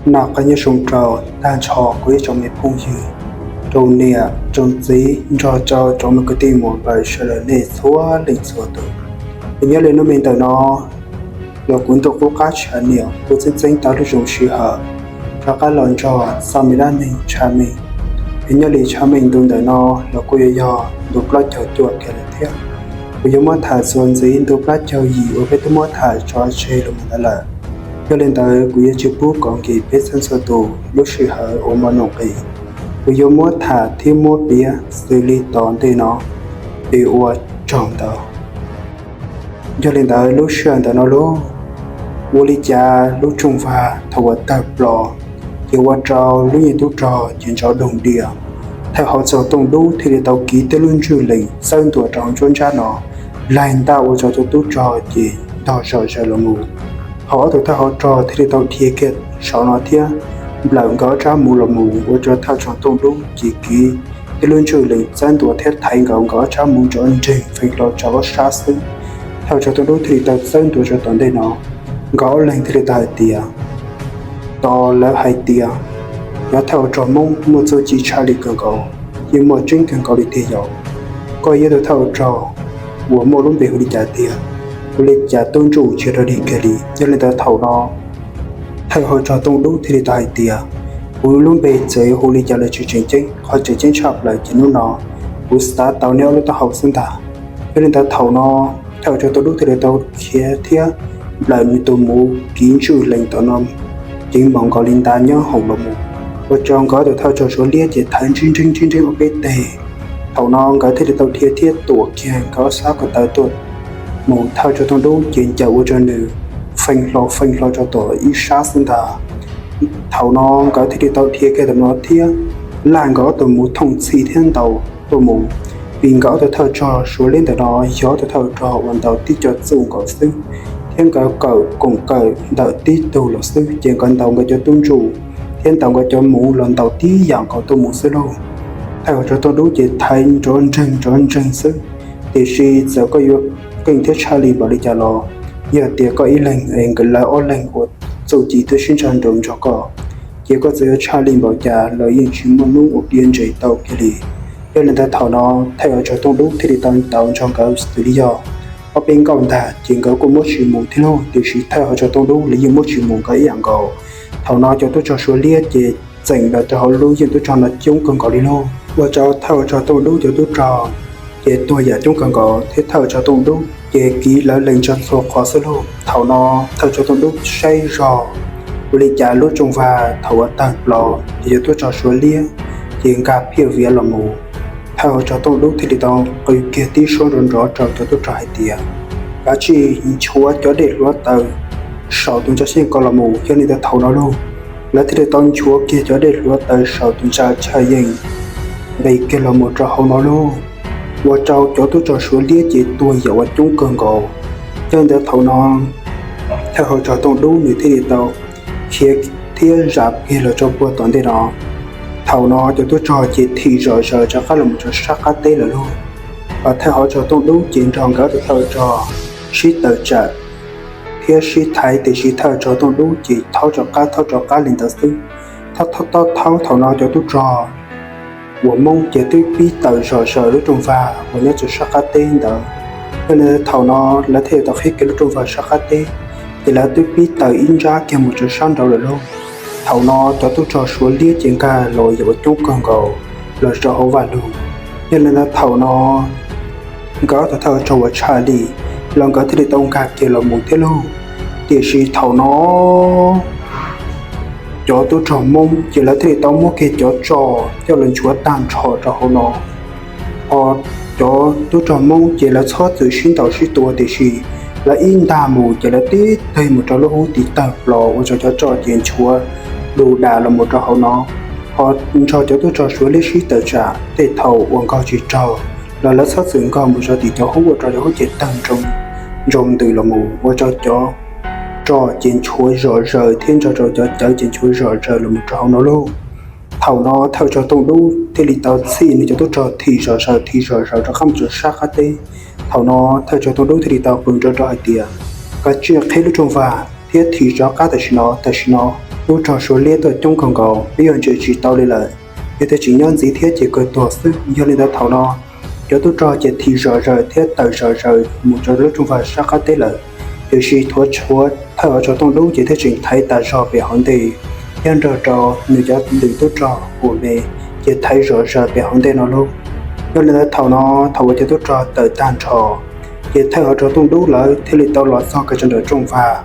Noj qab nyob zoo rau tag nrho kuv ib tsoom me phooj ywg, tsoom niam tsoom txiv nrog rau tsoom me kwv tij muam vauv sawv daws nej txhua leej txhua tus. Es nyob li hnub me ntawm no, los kuv ntuj qub qab tshaj niam kuv txeeb txeeb tau lub zoo sij hawm rov qab los nrog txog me dab neeg tshaj meej. Es nyob li tshaj meej ntu ntawm no los kuj yuav yog ntu plaub caug cuaj kiag lawm thiab. Kuv yuav muab tham txuas ntxiv ntu plaub caug yim uas peb twb muab tham tso tseg los mus ntawd lawm. Yog li ntawd kuv yuav tsis pub kom nkim peb txhua txhua tus lub sij hawm uas mos nyoos qis. Kuv yuav muab tham thiab muab piav xws li tom ntej no es ua tsaug ntau. Yog li ntawd lub sij hawm ntawm no lauj, ua li cas lub rooj vag thaum uas tawg plos, ces ua rau lub yeej tub rog ces ntsauv doog diam. Thawj hauv rog Tooj Dub thiaj li tau kiv tej lub ntswj lees txawb ntua rau hauv nruab nrab no, laig ntaj ua rau cov tub rog ces ntog zom zaws los mus. Hos ob tug thawj hauv rog thiaj li tau dhia kiag saum no thiab nplawm nkawd ob rab muv los mus ua rau thawj rog Tooj Dub ces kiv tej lub ntswj lees txawb ntua thiab thaiv nkaus nkawd ob rab muv nrov nreeg feeb hlo rau ob sab xwb. Thawj rog Tooj Dub thiaj li tau txawb ntua rau tom ntej no, nkawd ob leeg thiaj li tau hais tias, tos lawv hais tias cov thawj hauv rog Hmoob muaj txuj ci tshaj li kawg nkaus, yeej muaj tseeb kawg nkaus li tiag yom. Koj yog tus thawj hauv rog uas muaj lub npe hu li cas tiag? Ua li cas tub ntsuj tsis rog dig kiag li? Yog li ntawd thaum no thawj hauv rog Tooj Dub thiaj li tau hais tias, kuv lub npe txawm hu li cas los tsis tseem ceeb, qhov tseem ceeb tshaj plaws ces hnub no kuv xav tau neb ob lub taub hau xwb ntag. Yog li ntawd thaum no thawj hauv rog Tooj Dub thiaj li tau khiav thiab nplawm nws tus muv kiv ntswj lees tom no ceev npaum nkaus li nta nyob hoom los mus, ua rau nkawd ob tug thawj rog Suav liab ces thaiv ntsib nreeb ntsib nreeb ob peb teg. Thaum no nkawd thiaj li tau dhia thiab tuam kiag nkawd ob sab ko taw tuaj mus, thawj rog Tooj Dub ces ncaws ua rau nws feeb hlo feeb hlo rau tom ib sab xwb ntag. Thaum no nkawd thiaj li tau dhia kiag tom no thiab laj nkawd ob tug muv thooj txhij thiab ntaus tuaj mus, vim nkawd ob tug thawj rog Suav liab ntawm no yog ob tug thawj rog uas ntaus tib co txuj nkaus xwb, thiab nkawd kawm koom kawm ntawm tib tug los xwb ces nkawd ntaus nkawd cov tub ntsuj thiab ntaus nkawd cov muv los ntaus tib yam nkaus tuaj mus xwb lauj. Thawj hauv rog Tooj Dub ces thaiv nrov nreeg nrov nreeg xwb, tiam sis txawm koj yuav keej thiab tshaj li npaum li cas los yog tias koj ib leeg es nkawd lawv ob leeg ua txuj ci twb sib ntsag nraus nrog koj, ces koj txawm yuav tshaj li npaum cas los yeej tsis muaj hnub ua piav ntses tau kiag li. Yog li ntawd thaum no thawj hauv rog Tooj Dub thiaj li tau ntaus nrog nkawd xws li yog ob peb nkauj ntag ces nkawd kuj muab tsis mus thiab lauj, tiam sis thawj hauv rog Tooj Dub los yeej muab tsis mus nkawd ib yam nkaus. Thaum no cov tub rog Suav liab ces txeem los rau hauv lub yeej tub rog no coob kawg nkaus li lauj, ua rau thawj hauv rog Tooj Dub cov tub rog ces tuag yam coob kawg nkaus thiab thawj hauv rog Tooj Dub ces kiv lawv lees rau txhua qhov xwb lauj. Thaum no thawj hauv rog Tooj Dub saib zog ua li cas lub rooj vag thaum uas tawg plos ces cov tub rog Suav liab ces nkag phiaj viav los mus. Thawj hauv rog Tooj Dub thiaj li tau qw kiag tib suab nrov nrov rau cov tub rog hais tias, kav tsij nchuav cov dej hluav taws saum tus ntsa tshav yeej ko los mus. Yog li ntawd thaum no lauj, lawv thiaj li tau nchuav kiag cov dej hluav taws saum tus ntsa tshav yeej nqis kiag los mus rau hauv no lauj, ua rau cov tub rog Suav liab ces tuag yam uas coob kawg nkaus. Yog li ntawd thaum no thawj hauv rog Tooj Dub nws thiaj li tau khiav thiab zam kiag los rau puag tom ntej no. Thaum no cov tub rog ces thim zom zaws rov qab los mus rau sab qab teb lawm lauj. Hos thawj hauv rog Tooj Dub ces nrog nkawd ob tug thawj rog sib tawm tsam thiab sib thaiv, tiam sis thawj rog Tooj Dub ces thaub rov qab thaub rov qab li ntawd xwb. Thaub thaub thaub thaum no cov tub rog uas Hmoob ces twb pib tawm zom zaws lub rooj vag uas nyob rau sab qab teb ntawd. Yog li thaum no lawv thiaj li tau qhib kiag lub rooj vag sab qab teb, ces lawv twb pib tawm ib nrab kiag mus rau sab nraud lawm lauj. Thaum no cov tub rog Suav liab ces nkag los yam uas coob kawg nkaus los rau hauv vaj lug. Yog li ntawd thaum no nkawd ob tug thawj rog uas tshaj li los nkawd thiaj li tau nkag kiag los mus thiab lauj. Tiam sis thaum no cov tub rog Hmoob ces lawv thiaj li tau muab kiag cov roj coj los nchuav tag nrho rau hauv no. Hos cov tub rog Hmoob ces lawv txhob txwm sib ntaus sib tua, tiam sis lawv ib ntag mus ces lawv tib teg mus rau lub hub tid tawg plos ua rau cov roj ces nchuav du das los mus rau hauv no. Hos nrog cov tub rog Suav liab sib tawm tsam tej thaum uas nkaug tsis raug los lawv txhob txwm nkaug mus rau tim cov hub ua rau cov hub ces tawg ntsoo ntws los mus ua rau cov roj ces nchuav zom zaws thiab nrog rau cov cawv ces nchuav zom zaws los mus rau hauv no lauj. Thaum no thawj rog Tooj Dub thiaj li tau txhij nws cov tub rog thim zom zaws thim zom zaws rov qab mus rau sab qab teb. Thaum no thawj rog Tooj Dub thiaj li tau qw nrov nrov hais tias, kav tsij qhib lub rooj vag thiab thim rov qab tam sim no, tam sim no tub rog Suav liab tuaj coob kawg nkaus, peb yuav ntsia tsis tau li lawm. Yog tias tseem nyob ntxiv thiab ces kawg tuag xwb. Yog li ntawd thaum no cov tub rog ces thim zom zaws thiab tawm zom zaws mus rau lub rooj vag sab qab teb lawm. Tiam sis thawj hauv rog Tooj Dub ces thiaj tseem thaiv tas zog pem hauv ntej, thiab nrog rau nws cov lwm tub rog uas me ces thaiv zom zaws pem hauv ntej no lauj. Yog li ntawd thaum no, thaum uas cov tub rog tawm tag nrho, ces thawj hauv rog Tooj Dub lawv thiaj li tau los txog kiag rau ntawm rooj vag.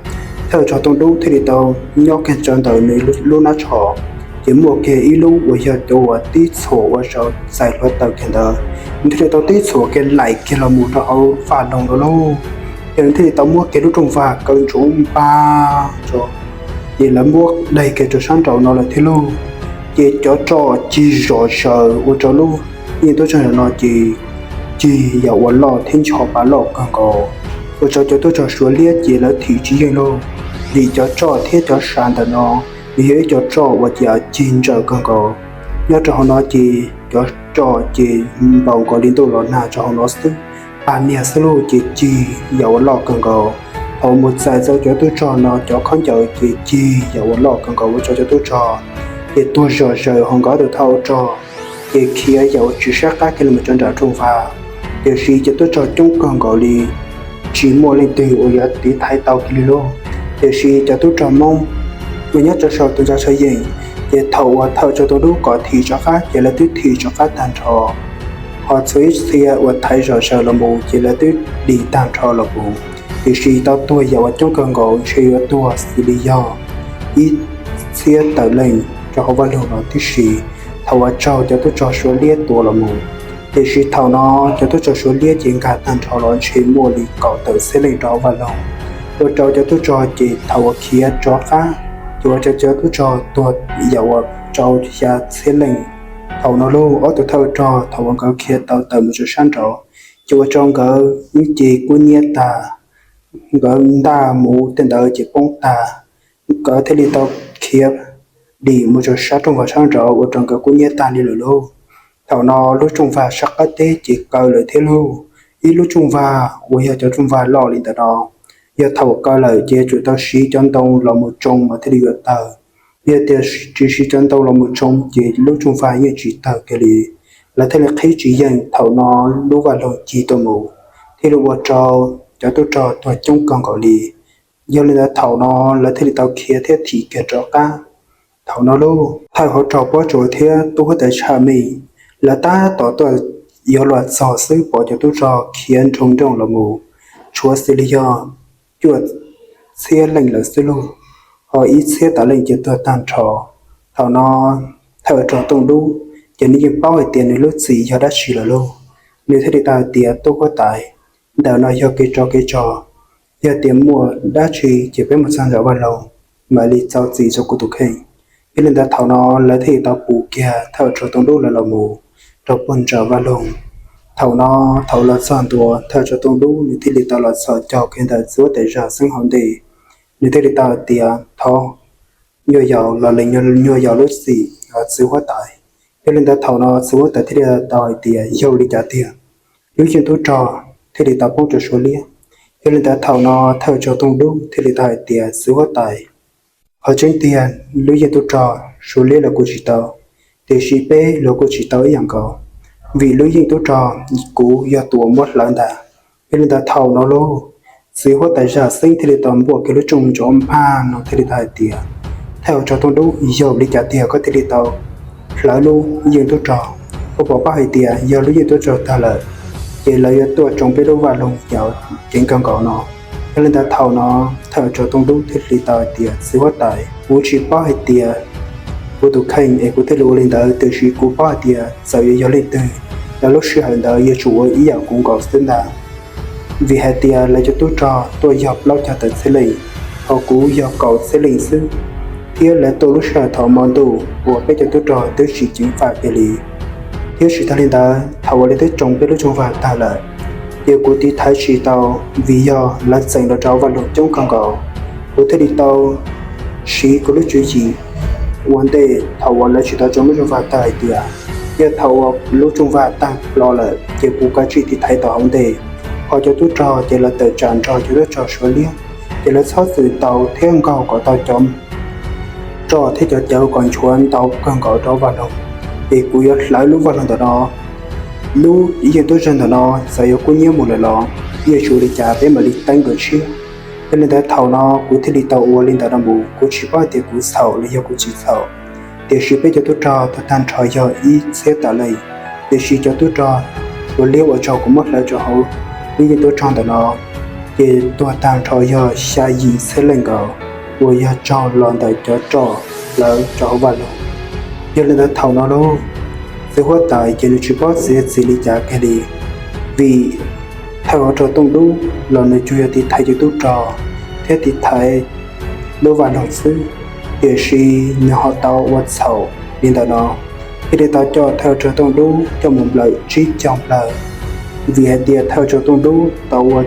Thawj hauv rog Tooj Dub thiaj li tau nyob kiag rau ntawm nws lub hnab tsho, ces muaj kiag ib lub uas yog cov uas tib txhuam ua rau txais hluav taws kiag ntawd, nws thiaj li tau tib txhuam kiag laim kiag los mus rau hauv vaj loog no lauj. Ces nws thiaj li tau muab kiag lub rooj vag kaw ntsoov npag rau, ces lawv muab daig kiag rau sab nraum no lawm thiab lauj. Ces cov roj cig zom zaws ua rau lub yeej tub rog no ces cig yam uas loj thiab ncho pa loj kawg nkaus, ua rau cov tub rog Suav liab ces lawv thim tsis yeej lauj. Vim cov roj thiab cov sa ntawm no nws yog ib co roj uas cig ntsawm kawg nkaus. Nyob rau hauv no ces cov roj ces npaum nkaus li ntuj los nag rau hauv no xwb, pag niag xwb lauj, ces cig yam uas loj kawg nkaus. Thaum mus txais tau cov tub rog no cov khaub ncaws ces cig yam uas loj kawg nkaus ua rau cov tub rog ces tuag zom zaws hauv nkawd tus thawj rog, ces khiav yam uas tsis saib qab kiag los mus rau nram rooj vag. Tiam sis cov tub rog coob kawg nkaus li, tsis muaj leej twg uas yuav tiv thaiv tau kiag li lauj. Tiam sis cov tub rog Hmoob uas nyob rau saum tus ntsa tsho yeej, ces thaum uas thawj rog Tooj Dub kom thim rov qab ces lawv twb thim rov qab tag nrho. Ho txhua ib txhia uas thaiv zom zaws los mus ces lawv twb dim tag nrho los mus. Tiam sis tau tuag yam uas coob kawg nkaus ntshe yuav tuag xws li yog ib txhiab tawm leej rau hauv vaj loog no tib si, thaum uas raug cov tub rog Suav liab tua los mus. Tiam sis thaum no cov tub rog Suav liab ces nkag tag nrho los ntshe muaj li kaum tawm txhiab leej rau hauv vaj loog, ua rau cov tub rog ces thaum uas khiav rov qab, ces ua rau cov tub rog tuag yam uas rau xya txhiab leej. Thaum no lauj, ob tug thawj rog thaum uas nkawd khiav tau tawm mus rau sab nraud, ces ua rau nkawd ces kub hnyiab tag, nkawd ntaj mus tej ntawd ces poob tag, nkawd thiaj li tau khiav dim mus rau sab rooj vag sab nraud ua rau nkawd kub hnyiab tag li lawm lauj. Thaum no lub rooj vag sab qab teb ces kaw lawm thiab lauj. Ib lub rooj vag uas yog cov rooj vag loj li ntawm no, yog thaum kaw lawm ces yuav tsum tau siv cov ntoo los mus tsoo mas thiaj li yuav tawg. Yog tias tsis siv cov ntoo los mus tsoo ces lub rooj vag yeej tsis tawg kiag li. Lawv thiaj li qhib tsis yeej, thaum no lub vaj loog cig tuaj mus, thiaj li ua rau cov tub rog tuag coob kawg nkaus li. Yog li ntawd thaum no lawv thiaj li tau khiav thiab thim kiag rov qab. Thaum no lauj, thawj hauv rog Pob Tsuas thiab tub huab tais Tshaj Meej, lawv tab tom tuaj yuav los txog xwb pom cov tub rog khiav nroo nrooj los mus, tshuav xws li yog cuaj txhiab leej lawm xwb lauj, ho ib txhiab tas leej ces tuag tag nrho. Thaum no thawj rog Tooj Dub ces nws yeej paub hais tias nws lub txim yog dab tsi lawm lauj, nws thiaj li tau hais tias, tub huab tais, ntawm no yog kev tsov kev rog, yog tias muaj dab tsi ces peb mus txog nram vaj loog mam li txo txim rau kuv tus kheej. Yog li ntawd thaum no lawv thiaj li tau pus kiag thawj rog Tooj Dub lawv los mus rau puag nram vaj loog. Thaum no, thaum los txog ntua, thawj rog Tooj Dub nws thiaj li tau los txhos caug kiag ntawm txiv huab tais Zaj Xeeb hauv ntej. Nws thiaj li tau hais tias, thov nyuam yaus los lees nyuam yaus lub txim, txiv huab tais. Yog li ntawd thaum no txiv huab tais thiaj li tau hais tias, yog li cas tiag? Lub yeej tub rog thiaj li tau poob rau Suav liab. Yog li ntawd thaum no thawj rog Tooj Dub thiaj li tau hais tias, txiv huab tais, qhov tseeb tiag lub yeej tub rog Suav liab los kuj tsis tau, tiam sis peb los kuj tsis tau ib yam nkaus, vim lub yeej tub rog kuv yog tus uas muab hlawv ntag. Yog li ntawd thaum no lauj, txiv huab tais Zaj Xeeb thiaj li tau npuaj kiag lub rooj nrov npaj no thiaj li tau hais tias, thawj rog Tooj Dub, yog li cas tiag koj thiaj li tau hlawv lub yeej tub rog? Koj puas paub hais tias yog lub yeej tub rog tawg lawm, ces lawv yuav tuaj tsoo peb lub vaj loog yam ceev kawg nkaus no. Yog li ntawd thaum no thawj rog Tooj Dub thiaj li tau hais tias, txiv huab tais, kuv tsis paub hais tias kuv tus kheej es kuv thiaj li ua li ntawd, tiam sis kuv paub hais tias txawm yuav yog leej twg los lub sij hawm ntawd yuav tsum ua ib yam kuv nkaus xwb ntag. Vim hais tias lawv cov tub rog tuaj yog plaub caug tawm txhiab leej, ho kuv yog kaum txhiab leej xwb, thiab lawv tuaj lub sij hawm thaum hmo ntuj uas peb cov tub rog twb tsis ceev faj kiag li. Thiab tsis tas li ntawd, thaum uas lawv twb tsoo peb lub rooj vag tag lawm, ces kuv tiv thaiv tsis tau, vim yog lawv txeem los rau vaj loog coob kawg nkaus. Kuv thiaj li tau siv kuv lub tswv yim ua ntej thaum uas lawv tsis tau tsoo lub rooj vag tag hais tias, yog thaum uas lub rooj vag tag hlo lawm ces kuv kav tsij tiv thaiv tau hauv ntej. Ho cov tub rog ces lawv tawm tsam nrog cov tub rog Suav liab, ces lawv txhob txwm tau thiab nkaug kom tau cov roj thiab cov cawv kom nchuav ntau kawg nkaus rau vaj loog, ces kuv yuav hlawv lub vaj loog ntawm no. Lub yeej tub rog ntawm no txawm yuav kub hnyiab mus lawm los yeej tsis ua li cas, peb mam li teeb dua tshiab. Yog li ntawd thaum no kuv thiaj li tau ua li ntawd no mus, kuv tsis paub tias kuv txhaum los yog kuv tsis txhaum. Tiam sis peb cov tub rog tuag tag nrho yog ib txhiab tawm leej, tiam sis cov tub rog Suav liab uas raug kuv muab hlawv rau hauv lub yeej tub rog ntawm no ces tuag tag nrho yog xya yim txhiab leej nkaus, uas yog raug los ntawm cov roj hlawv rau hauv vaj loog. Yog li ntawd thaum no lauj, txiv huab tais ces nws tsis paub txiav txim li cas kiag li, vim thawj hauv rog Tooj Dub los nws tsuas yog tiv thaiv cov tub rog thiab tiv thaiv lub vaj loog xwb, tiam sis nws ho tau ua txhaum li ntawm no, thiaj li tau coj thawj hauv rog Tooj Dub coj mus nplawm tsib caug nplawg, vim hais tias thawj hauv rog Tooj Dub tau ua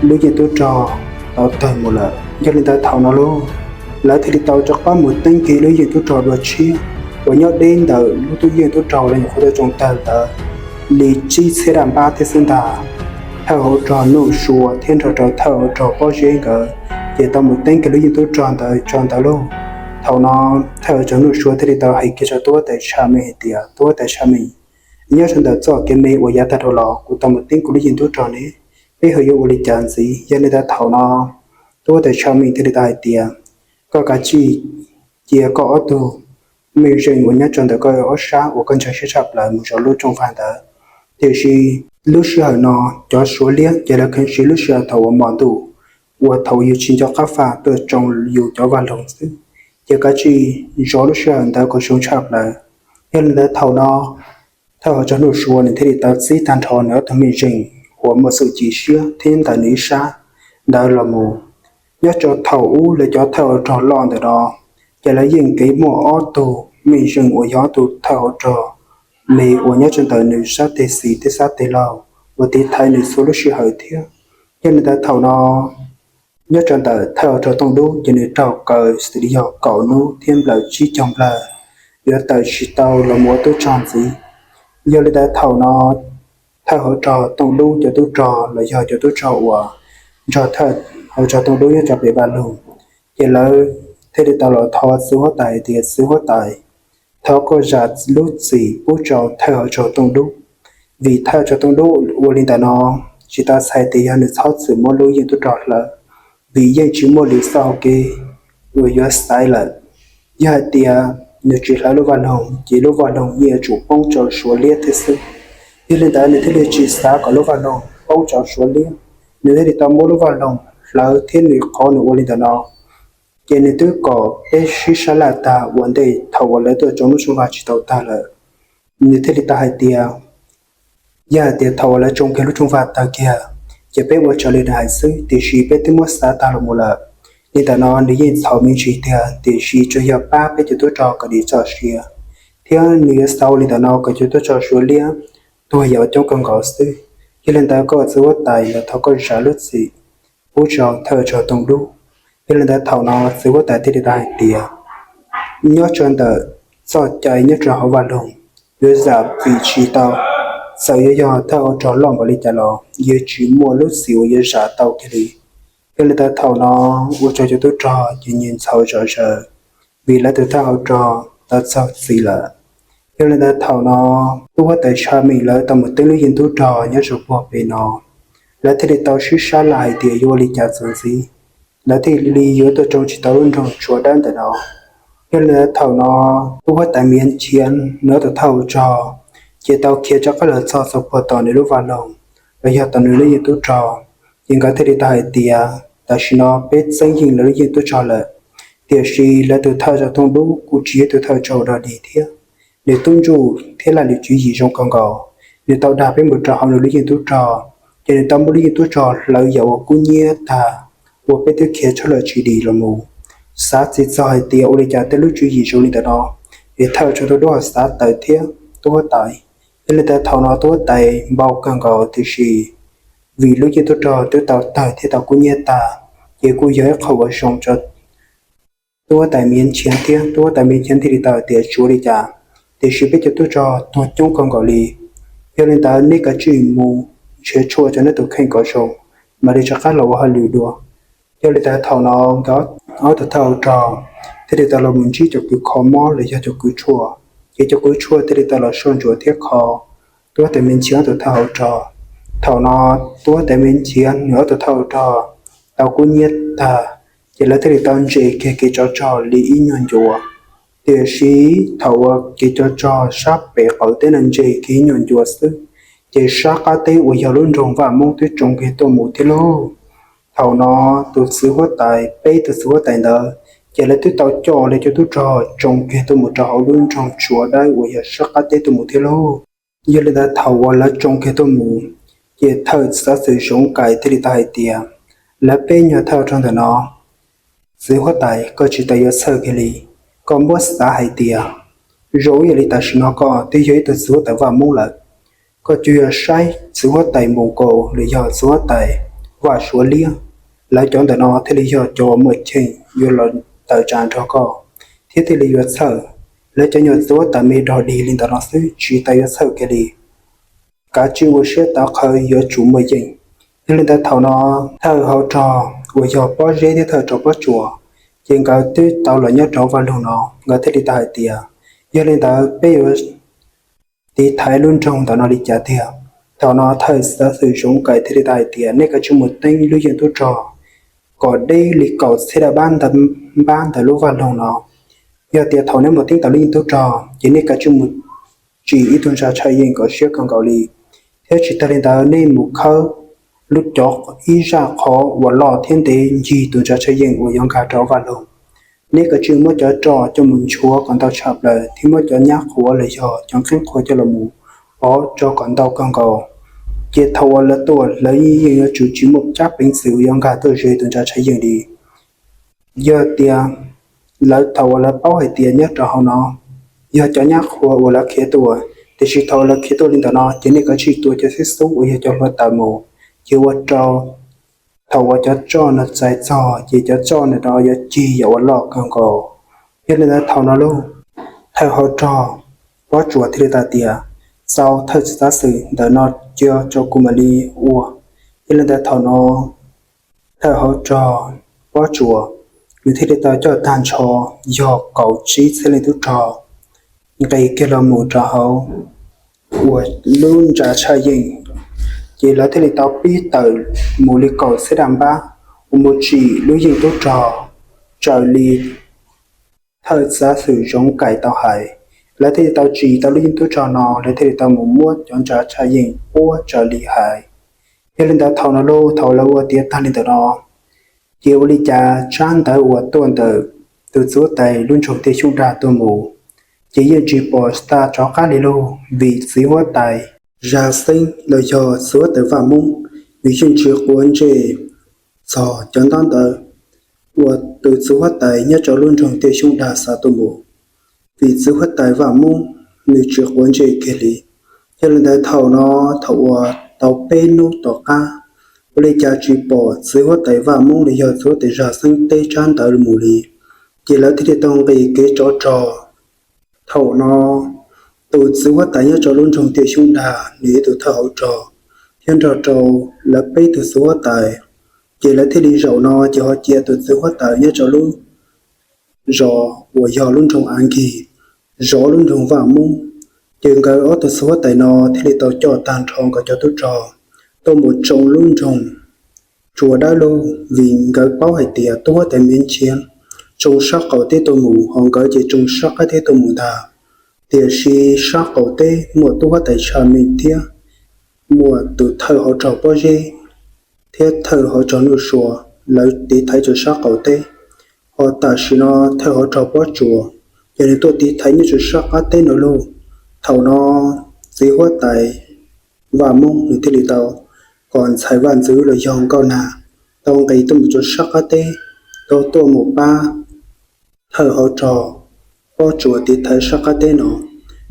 lub yeej tub rog tau tawg mus lawm. Yog li ntawd thaum no lauj, lawv thiaj li tau rov qab mus teeb kiag lub yeej tub rog dua tshiab uas nyob deb ntawm lub tub yeej tub rog uas lawv nyuam qhuav tuaj tsoo tawg ntawd li tsib txhiab daj npab thiab xwb ntag. Thawj hauv rog Nuj Sua thiab nrog rau thawj hauv rog Pob Zeb nkawd ces tau mus teeb kiag lub yeej tub rog ntawd tso ntawd lauj. Thaum no thawj hauv rog Nuj Sua thiaj li tau hais kiag rau tub huab tais Tsha Meej hais tias, Tub huab tais Tsha Meej, nyob rau ntawm txoj kev me uas yav tag dhau los kuv tau mus teeb kuv lub yeej tub rog ne, peb ho yuav ua li cas ntxiv? Yog li ntawd thaum no tub huab tais Tsha Meej thiaj li tau hais tias, Koj kav tsij cia koj ob tug mej zeej uas nyob rau ntawm koj ob sab uas koj ntseeg siab tshaj plaws mus zov lub rooj vag ntawd. Tiam sis lub sij hawm no cov Suav liab ces lawv kheev siv lub sij hawm thaum uas mos ntuj, uas thaum yus tsis nco qab faj tuaj tsoo yus cov vaj loog xwb, ces kav tsij zov lub sij hawm ntawd kom zoo tshaj plaws. Yog li ntawd thaum no thawj hauv rog Nuj Sua nws thiaj li tau txib tag nrho nws ob tug mej zeej uas muaj xeem ci siab thiab ntawm nws ib sab ntawd los mus. Nyob rau thaum ub lawv cov thawj hauv rog loj ntawm no ces lawv yeej kev muaj ob tug mej zeej uas yog ob tug thawj hauv rog me uas nyob rau ntawm nws sab teg xis thiab sab teg laug uas tiv thaiv nws txhua lub sij hawm thiab. Yog li ntawd thaum no nyob rau ntawm thawj hauv rog Tooj Dub ces nws raug kaw xws li yog kaum hnub thiab nplawm tsib caug nplawg, yuav tawm tsis tau los mus ua tub rog ntxiv. Yog li ntawd thaum no thawj hauv rog Tooj Dub cov tub rog los yog cov tub rog uas nrog thawj hauv rog Tooj Dub nyob rau pem vaj loog, ces lawv thiaj li tau los thov txiv huab tais hais tias, Txiv huab tais, thov koj zam lub txim pub rau thawj hauv rog Tooj Dub, vim thawj hauv rog Tooj Dub ua li ntawm no tsis tau txhais tias yog nws txhob txwm muab lub yeej tub rog hlawv, vim yeej tsis muaj lwm txoj hau kev uas yuav xaiv lawm. Yog hais tias nws tsis hlawv lub vaj loog ces lub vaj loog yeej yuav tsum poob rau Suav liab thiab xwb. Yog li ntawd nws thiaj li tsis xav kom lub vaj loog poob rau Suav liab, nws thiaj li tau muab lub vaj loog hlawv thiab nws qhov nws ua li ntawm no ces nws twb kom peb sib sab laj tag ua ntej thaum uas lawv tuaj tsoo lub rooj vag tsis tau tag lawm. Nws thiaj li tau hais tias, Yog hais tias thaum uas lawv tsoo kiag lub rooj vag tag kiag ces peb ua raws li nws hais xwb, tiam sis peb twb muab xav tag los mus lawm. Li ntawm no nws yeej txhaum me ntsis tiag, tiam sis tsuas yog pab peb cov tub rog kom dim txoj sia, thiab nws yuav xav ua li ntawm no kom cov tub rog Suav liab tuag yam uas coob kawg nkaus xwb. Yog li ntawd koj txiv huab tais, los thov koj zam lub txim pub rau thawj rog Tooj Dub. Yog li ntawd thaum no txiv huab tais thiaj li tau hais tias, Nyob rau ntawm txoj cai nyob rau hauv vaj loog, yuav zam txim tsis tau. Txawm yuav yog thawj hauv rog loj npaum li cas los yuav tsis muaj lub txim uas yuav zam tau kiag li. Yog li ntawd thaum no ua rau cov tub rog ces nyias ntxhov zom zaws, vim lawv tus thawj hauv rog tau txog txim lawm. Yog li ntawd thaum no tub huab tais Tsha Meej lawv tau mus teeb lub yeej tub rog nyob rau puag pem no, lawv thiaj li tau sib sab laj hais tias yuav ua li cas txuas ntxiv, lawv thiaj li yuav tuaj tsoo tsis tau lub nroog tsua dawb ntawm no. Yog li ntawd thaum no tub huab tais Miav Nchiav nws tus thawj hauv rog ces tau khiav rov qab los txog txog puag tom nws lub vaj loog los yog tom nws lub yeej tub rog, ces nkawd thiaj li tau hais tias tam sim no peb txeeb yeej lawv lub yeej tub rog lawm. Tiam sis lawv tus thawj rog Tooj Dub kuj tsis yog tus thawj rog dog dig thiab, nws tub ntsuj thiab laj lim tswv yim zoo kawg nkaus. Nws tau dag peb mus rau hauv nws lub yeej tub rog, ces nws tau muab lub yeej tub rog hlawv yam uas kub hnyiab tag, uas peb twb khiav tshab lawm tsis dim los mus. Xav tsis txog hais tias ua li cas tej lub tswv yim zoo li ntawm no, es thawj rog Tooj Dub ho xav tawm thiab tub huab tais. Yog li ntawd thaum no tub huab tais npau kawg nkaus, tiam sis vim lub yeej tub rog twb tau tawg thiab tau kub hnyiab tag, ces kuj yog ib qho uas zoo rau tub huab tais Miav Nchiav thiab. Tub huab tais Miav Nchiav thiaj li tau hais tias tsis ua li cas, tiam sis peb cov tub rog tuag coob kawg nkaus li. Yog li ntawd neb kav tsij mus nrhiav tshuaj rau neb tus kheej kom zoo, mam li rov qab los ua hauj lwm dua. Yog li ntawd thaum no nkawd ob tug thawj hauv rog thiaj li tau los mus ntsib cov kws kho mob los yog cov kws tshuaj, ces cov kws tshuaj thiaj li tau los soj ntsuam thiab kho tub huab tais Me Nchiav tus thawj hauv rog. Thaum no tub huab tais Me Nchiav nws ob tug thawj hauv rog tau kub hnyiab tag, ces lawv thiaj li tau ntses kiag kev tsov rog li ib nyuag ncua. Tiam sis thaum uas kev tsov rog sab pem qaum teb no ntses kiag ib nyuag ncua xwb, ces sab qab teb uas yog lub nroog Vaj Moob twb tsoo kiag tuaj mus thiab lauj. Thaum no tus txiv huab tais, peb tus txiv huab tais ntawd, ces lawv twb tau coj lawv cov tub rog tsoo kiag tuaj mus rau hauv lub nroog Tsua Dawb uas yog sab qab teb tuaj mus thiab lauj. Yog li ntawd thaum uas lawv tsoo kiag tuaj mus, ces thawj txiv xav xwm Zoov Kais thiaj li tau hais tias, lawv peb nyuag thawj rog ntawm no, txiv huab tais, koj tsis tas yuav txhawj kiag li. Koj muab xav hais tias, zoo ib yam li tam sim no koj twb yog ib tug txiv huab tais Vaj Moob lawm, koj tsuas yog saib txiv huab tais Mus Nkaus los yog txiv huab tais Vaj Suav Liab, lawv cov ntawm no thiaj li yog cov uas muaj cheem yuav los tawm tsam nrog koj, thiab thiaj li yuav txhawj. Lawv cov nyuag txiv huab tais me dog dig li ntawm no xwb tsis tas yuav txhawj kiag li. Kav tsij ua siab tawv qhawv, yuav tsum muaj yeej. Yog li ntawd thaum no thawj hauv rog uas yog Pob Zeb thiab thawj rog Pob Tsuas, ces nkawd twb tau los nyob rau vaj loog no, nkawd thiaj li tau hais tias, yog li ntawd peb yuav tiv thaiv lub nroog ntawm no li cas tiag? Thaum no thawj txiv xav xwm Zoov Kais thiaj li tau hais tias, nej kav tsij mus teeb lub yeej tub rog kom deb li kaum txhiab daj npab ntawm lub vaj loog no. Yog tias thaum nej mus teeb tau lub yeej tub rog, ces nej kav tsij mus tsim ib tug ntsa tshaj yeej kom siab kawg nkaus li, thiab tsis tag li ntawd nej mus khawb lub cov ib zaj qhov uas loj thiab ntev ncig tus ntsa tshaj yeej uas yuav nkag rau vaj loog. Nej kav tsij muab cov roj coj mus nchuav kom ntau tshaj plaws thiab muab cov nyab qhuav los yog cov nqeeb qhuav coj los mus pov tso kom ntau kawg nkaus. Ces thaum uas lawv tuaj, lawv yeej yuav tsum tsis muaj tsab peev xwm uas yuav nkag tuaj ze tus ntsa tshaj yeej li. Yog tias lawv, thaum uas lawv paub hais tias nyob rau hauv no yog cov nyab qhuav uas lawv khiav tuaj, tiam sis thaum uas lawv khiav tuaj li ntawm no ces nej kav tsij tua cov xib xub uas yog cov hluav taws mus, ces ua rau thaum uas cov roj no txais txog ces cov roj no yuav cig yam uas loj kawg nkaus. Yog li ntawd thaum no lauj, thawj hauv rog Pob Tsuas thiaj li tau tias, txaus, thawj txiv xav xwm, ntawm no cia rau kuv mam li ua. Yog li ntawd thaum no thawj hauv rog Pob Tsuas nws thiaj li tau coj tag nrho yog kaum tsib txhiab leej tub rog nqis kiag los mus rau hauv uas lub ntsa tshaj yeej, ces lawv thiaj li tau pib tawm mus li kaum txhiab daj npab uas mus tsim lub yeej tub rog raws li thawj txiv xav xwm Zoov Kais tau hais. Lawv thiaj li tau tsim tau lub yeej tub rog no, lawv thiaj li tau mus muab cov ntsa tshaj yeej puab raws li hais. Yog li ntawd thaum no lauj, thaum lawv ua tiav tag li ntawm no, ces ua li cas tsab ntawv uas tuaj ntawm tus txiv huab tais lub nroog Tiaj Xyooj Dag tuaj mus, ces yeej tsis pom tag rov qab li lauj, vim txiv huab tais Zaj Xeeb los yog txiv huab tais Vaj Moob, nws yeej tsis quav ntsej txog cov ntaub ntawv uas tus txiv huab tais nyob rau lub nroog Tiaj Xyooj Dag xa tuaj mus, vim txiv huab tais Vaj Moob nws tsis quav ntsej kiag li. Yog li ntawd thaum no, thaum uas tau peb hnub tom qab, ua li cas tsis pom txiv huab tais Vaj Moob los yog txiv huab tais Zaj Xeeb teb tsab ntawv mus li, ces lawv thiaj li tau nqis kev tsov rog. Thaum no, tus txiv huab tais nyob rau lub nroog Tiaj Xyooj Dag nws ib tug thawj hauv rog thiab nrog rau lawv peb tug txiv huab tais, ces lawv thiaj li zaum no ces ho cia tus txiv huab tais nyob rau lub zos uas yog lub nroog Av Nkig zov lub nroog Vaj Moob. Ces nkawd ob tug txiv huab tais no thiaj li tau coj tag nrho nkawd cov tub rog tuaj mus tsoo lub nroog Tsua Dawb lauj, vim nkawd paub hais tias tub huab tais Miv Nchiav tsoo sab qaum teb tuaj mus, ho nkawd ces tsoo sab qab teb tuaj mus ntag. Tiam sis sab qaum teb muaj tub huab tais Tsha Meej thiab muaj tus thawj hauv rog Pob Zeb thiab thawj hauv rog Nuj Sua, lawv tiv thaiv rau sab qaum teb. Ho tam sim no thawj hauv rog Pob Tsuas ces nws tuaj tiv thaiv nyob rau sab qab teb no lauj. Thaum no txiv huab tais Vaj Moob nws thiaj li tau kom ntxhais vaj ntxwv los yog nkauj nag tau nqis tuaj mus rau sab qab teb, tau tuaj mus pab thawj hauv rog Pob Tsuas tiv thaiv sab qab teb no,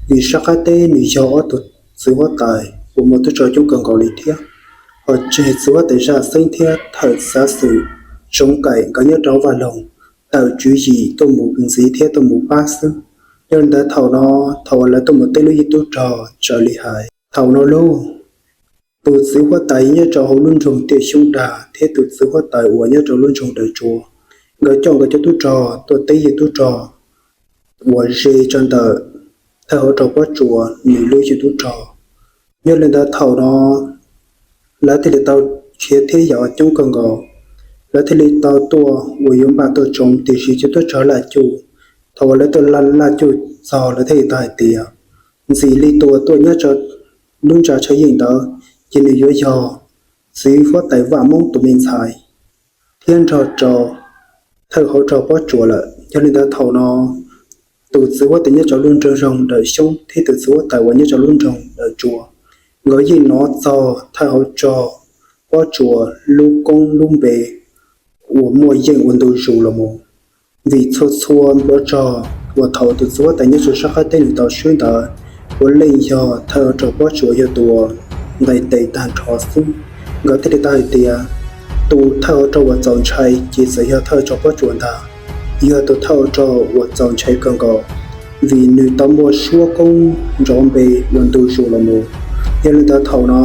vim sab qab teb nws yog ob tug txiv huab tais uas muaj tub rog coob kawg nkaus li thiab. Ho tseg txiv huab tais Zaj Xeeb thiab thawj xav xwm Zoov Kaim nkawd nyob rau vaj loog tawm tswv yim tuaj mus ntxiv thiab tuaj mus pab xwb. Yog li ntawd thaum no, thaum uas lawv tuaj mus teb lub yeej tub rog raws li hais, thaum no lauj, tus txiv huab tais nyob rau hauv lub nroog Tiaj Xyooj Dag thiab tus txiv huab tais uas nyob rau lub nroog Daws Tsua, nkawd coj nkawd cov tub rog tuaj teb yawg tub rog uas ze tso ntawm thawj hauv rog Pob Tsuas nws lub yawg tub rog. Yog li ntawd thaum no lawv thiaj li tau khiav thiab yam coob kawg nkaus, lawv thiaj li tau tuaj uas yuav npaj tuaj tsoo, tiam sis cov tub rog laj cuj, thaum uas lawv tuaj laj cuj txog lawv thiaj li tau hais tias ntxim li tus uas tuaj nyob rau lub ntsa Tshaj Yeej ntawd ces nws yuav yog txiv huab tais Vaj Moob tus me ntxhais thiab nrog rau thawj hauv rog Pob Tsuas lawm. Yog li ntawd thaum no tus txiv huab tais nyob rau lub nroog Dawm Xyoob thiab tus txiv huab tais uas nyob rau lub nroog Dawm Tsuas, nkawd yeej hnov txog thawj hauv rog Pob Tsuas lub koob lub npe uas muaj yeej ua ntu zus los mus. Vim txhua txhua npluav rog uas thaum tus txiv huab tais nyob rau sab qab teb nws tau swb ntawd puav leej yog thawj hauv rog Pob Tsuas yog tus uas nqis tes tag nrho xwb. Nkawd thiaj li tau hais tias tus thawj hauv rog uas txaus ntshai ces txawm yog thawj hauv rog Pob Tsuas ntag, yog tus thawj hauv rog uas txaus ntshai kawg nkaus, vim nws tau muaj suab koob nrov npe ua ntu zus los mus. Yog li ntawd thaum no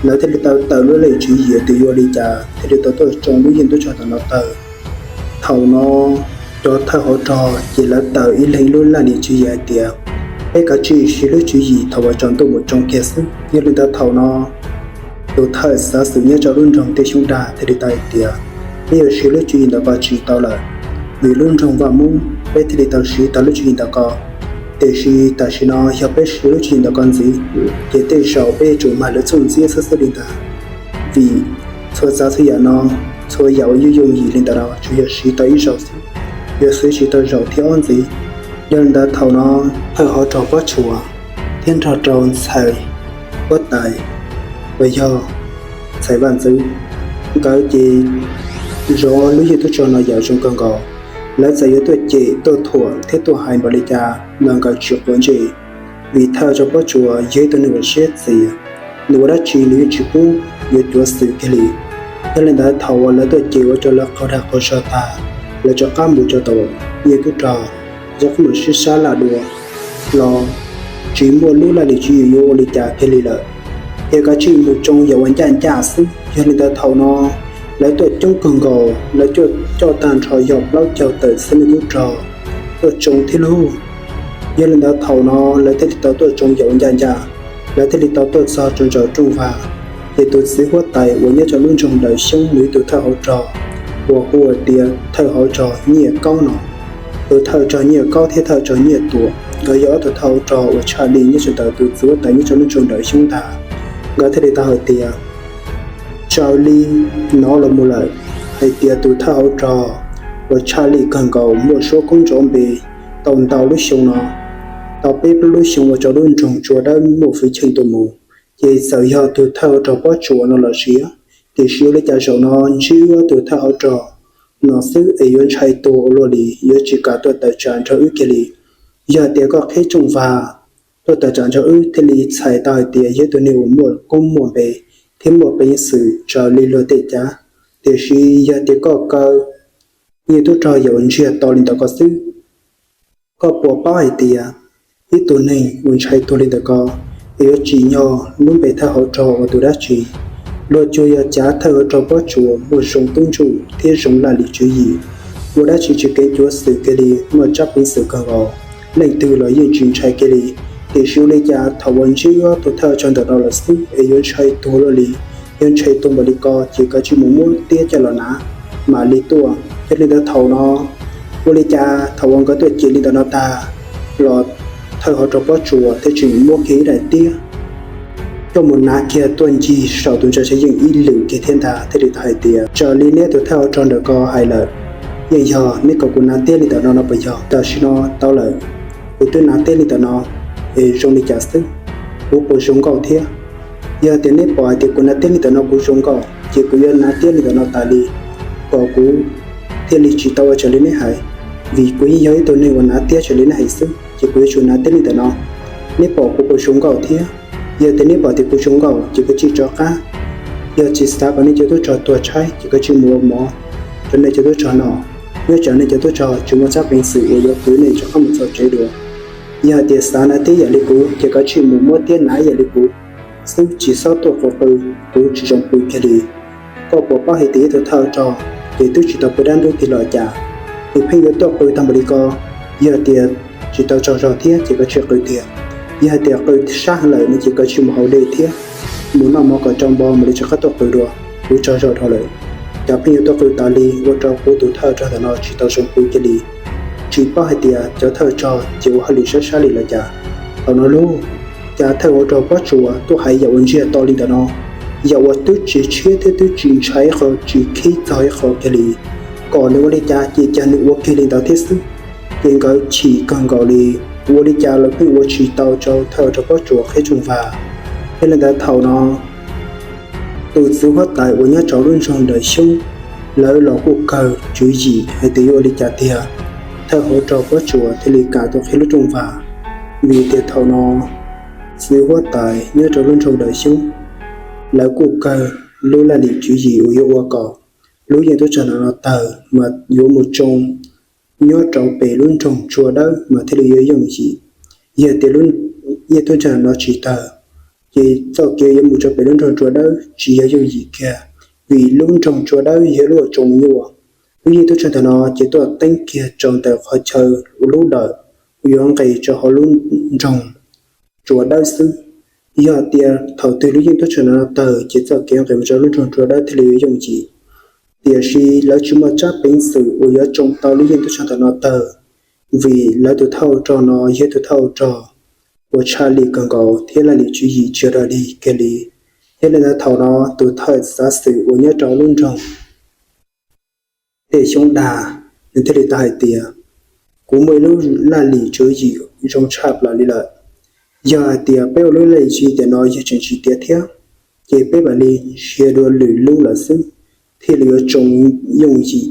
lawv thiaj li tau tawm lub laj lim tswv yim tias yuav ua li cas thiaj li tau tuaj tsoo lub yeej tub rog ntawm no tawg. Thaum no cov thawj hauv rog ces lawv tawm ib leeg ib lub laj lim tswv yim hais tias peb kav tsij siv lub tswv yim thaum uas tsaus ntuj mus tsoo kiag xwb. Yog li ntawd thaum no tus thawj xav xwm nyob rau lub nroog Tiaj Xyoob Dag thiaj li tau hais tias peb yuav siv lub tswv yim ntawm ko tsis tau lawm, vim lub nroog Vaj Moob peb thiaj li tau siv tau lub tswv yim ntawm ko. Tiam sis tam sim no yog peb siv lub tswv yim ntawm ko ntxiv ces tej zaum peb yuav tsum mag lawv txuj ntxiab xwb xwb li ntag. Vim txhua tsav txhua yam no, txhua yam uas yooj yooj yim li ntawm no tsuas yog siv tau ib zaug xwb, yuav siv tsis tau zaum thib ob ntxiv. Yog li ntawd thaum no thawj hauv rog Pob Tsuas thiab nrog rau ntxhais huab tais uas yog ntxhais Vaj Ntxwv, nkawd ces zov lub yeej tub rog no yam zoo kawg nkaus. Lawv txawm yuav tuaj cem tuaj thuam thiab tuaj hais npaum li cas los nkawd tsis quav ntsej, vim thawj rog Pob Tsuas yog ib tug neeg uas siab txias, nws ua dab tsi nws yeej tsis pub yuav cuav xwm kiag li. Yog li ntawd thaum uas lawv tuaj cem ua rau lawv qaug dag qaug zog tag, lawv rov qab mus rau tom yeej tub rog, rov qab mus sib sab laj dua los tsis muaj lub laj lim tswv yim yuav ua li cas kiag li lawm, ces kav tsij mus tsoo yam uas ncaj ncaj xwb. Yog li ntawd thaum no lawv tuaj coob kawg nkaus, lawv tuaj coj tag nrho yog plaub caug tawm txhiab leej tub rog tuaj tsoo thiab lauj. Yog li ntawd thaum no lawv thiaj li tau tuaj tsoo yam uas ncaj ncaj, lawv thiaj li tau tuaj txog rau ntawm rooj vag. Ces tus txiv huab tais uas nyob rau lub nroog Dawm Xyoob nws ib tug thawj hauv rog uas hu ua tias thawj hauv rog Nyiaj Kaub no, tus thawj rog Nyiaj Kaub thiab thawj rog Nyiaj Tuam, nkawd yog ob tug thawj hauv rog uas tshaj lij nyob rau ntawm tus txiv huab tais nyob rau lub nroog Dawm Xyoob ntag. Nkawd thiaj li tau hais tias raws li hnov los mus lawm hais tias tus thawj hauv rog uas tshaj lij kawg nkaus muaj suab koob nrov npe tau ntau lub xyoo no, tau peb plaub lub xyoo ua rau lub nroog Tsua Dawb muaj hwj chim tuaj mus, ces txawm yog tus thawj hauv rog Pob Tsuas no los sis, tiam sis ua li cas zaum no ntsib wb ob tug thawj hauv rog no xwb es yuav ntshai tuag ua luaj li, yuav tsis kam tuaj tawm tsam nrog wb kiag li. Yog tias koj qhib rooj vag tuaj tawm tsam nrog wb thiaj li txhais tau hais tias yog ib tug neeg uas muaj koob muaj npe thiab muaj peev xwm raws li luag tej cav. Tiam sis yog tias koj kaw yeej tub rog yam uas ntsiag to li ntawm ko xwb, koj puas paub hais tias ib tug neeg uas ntshai tuag li ntawm ko es yuav tsim nyog lub npe thawj hauv rog ua tus dab tsi? Luag cuag yog cav thawj hauv rog Pob Tsuas muaj zoo tub ntsuj thiab zoo laj lim tswv yim, ua dab tsi tsis kheev cuav xwm kiag li, muaj tsab peev xwm kawg nkaus, leej twg los yeej tsis ntshai kiag li. Tiam sis ua li cas thaum uas ntsib wb ob tug thawj hauv rog ntawm no lawm xwb es yuav ntshai tuag luaj li? Yog ntshai tuag npaum li ko ces kav tsij mus muab tiab coj los hnav mam li tuaj. Yog li ntawd thaum no ua li cas thaum uas nkawd tuaj cem li ntawm no tag los thawj hauv rog Pob Tsuas thiaj tseem muab kiag ib daim tiab coj mus hnav kiag tuaj ncig saum tus ntsa Tshaj Yeej ib lwm kiag thiab ntag, thiaj li tau hais tias raws li neb tus thawj hauv rog ntawm ko hais lawm, yeej yog neb kom kuv hnav tiab li ntawm no no puas yog? Tam sim no tau lawm, kuv twb hnav tiab li ntawm no es zoo li cas xwb, kuv puas zoo nkauj thiab? Yog tias neb pom hais tias kuv hnav tiab li ntawm no kuv zoo nkauj ces kuv yuav hnav tiab li ntawm no tas li, kom kuv thiaj li tsis tau ua raws li neb hais. Vim kuv yeej yog ib tug neeg uas hnav tiab raws li neb hais xwb ces kuv yuav tsum hnav tiab li ntawm no. Neb pom kuv puas zoo nkauj thiab? Yog tias neb pom tias kuv zoo nkauj ces kav tsij rov qab. Yog tsis xav kom nej cov tub rog tuag tshaib ces kav tsij mus ua mov rau nej cov tub rog noj, nyob tsam nej cov tub rog tsis muaj tsab peev xwm uas yuav kwv nej rov qab mus txog tsev dua. Yog hais tias xav hnav tiab ib yam li kuv ces kav tsij mus muab tiab hnav ib yam li kuv xwb, tsis txhob tuaj qw qw, kuv tsis zoo pw kiag li. Koj puas paub hais tias ib tug thawj rog ces twb tsis tau pw dab ntub tiag los cas, nws pheej yuav tuaj qw tag npaum li ko. Yog tias tsis tau tsaug zog thiab ces koj tsis qw tiag, yog hais tias qw sab heev lawm no ces koj tsis mus haus dej thiab, mus noj mov kom tsau npo mam li rov qab tuaj qw dua, kuv tsaug zog dhau lawm. Cov pheej yuav tuaj qw tas li ua rau kuv tus thawj rog ntawm no tsis tau zoo pw kiag li. Tsis paub hais tias cov thawj rog ces ua hauj lwm sab sab li los cas. Thaum no lauj, cas thawj hauv rog Pob Tsuas tuaj hais yam uas ntsiag to li ntawm no, yam uas twb tsis tshiab thiab twb tsis ntshai ib qho, tsis khib txog ib qho kiag li, kom nws ua li cas ces cas nws ua kiag li ntawd thiab xwb. Ces nkawd chim kawg nkaus li, ua li cas lawv pheej ua tsis tau rau thawj hauv rog Pob Tsuas qhib rooj vag. Thiab li ntawd thaum no tus txiv huab tais uas nyob rau lub nroog Dawm Xyoob, lawv los kuj kawg tswv yim hais tias yuav ua li cas tiag, thawj hauv rog Pob Tsuas thiaj li kam tuaj qhib lub rooj vag. Vim tias thaum no txiv huab tais nyob rau lub nroog Dawm Xyoob, lawv kuj kawg lub laj lim tswv yim uas yuav ua kom lub yeej tub rog no tawg mas yuav mus tsoo nyob rau pem lub nroog Tsua Dawb mas thiaj li yuav yooj yim. Yog tias lub yeej tub rog no tsis tawg, ces txoj kev yuav mus rau pem lub nroog Tsua Dawb tsis yog yooj yim kiag, vim lub nroog Tsua Dawb yog lub uas tsoo nyuaj. Lub yeej tub rog ntawm no ces tuaj teeb kiag rau ntawm qhov chaw ua lub dawm uas yuav nqis rau hauv lub nroog Tsua Dawb xwb. Yog tias thaum twg lub yeej tub rog no tawg ces txoj kev nqis mus rau lub nroog Tsua Dawb thiaj li yuav yooj yim. Tiam sis lawv tsis muaj tsab peev xwm uas yuav tsoo tau lub yeej tub rog ntawm no tawg, vim lawv tus thawj rog no yog tus thawj rog uas tshaj lij kawg nkaus thiab laj lim tswv yim tsis yog raws li kiag li. Thiab li ntawd thaum no tus thawj xav xwm uas nyob rau lub nroog Dej Xyoob Dag, nws thiaj li tau hais tias, kuv muaj ib lub laj lim tswv yim zoo tshaj plaws li lawm. Yog hais tias peb ua lub laj lim tswv yim tiam no yog tseem tsis tiav thiab, ces peb mam li nrhiav dua lwm lub lawm xwb, thiaj li yuav tsoo yooj yim.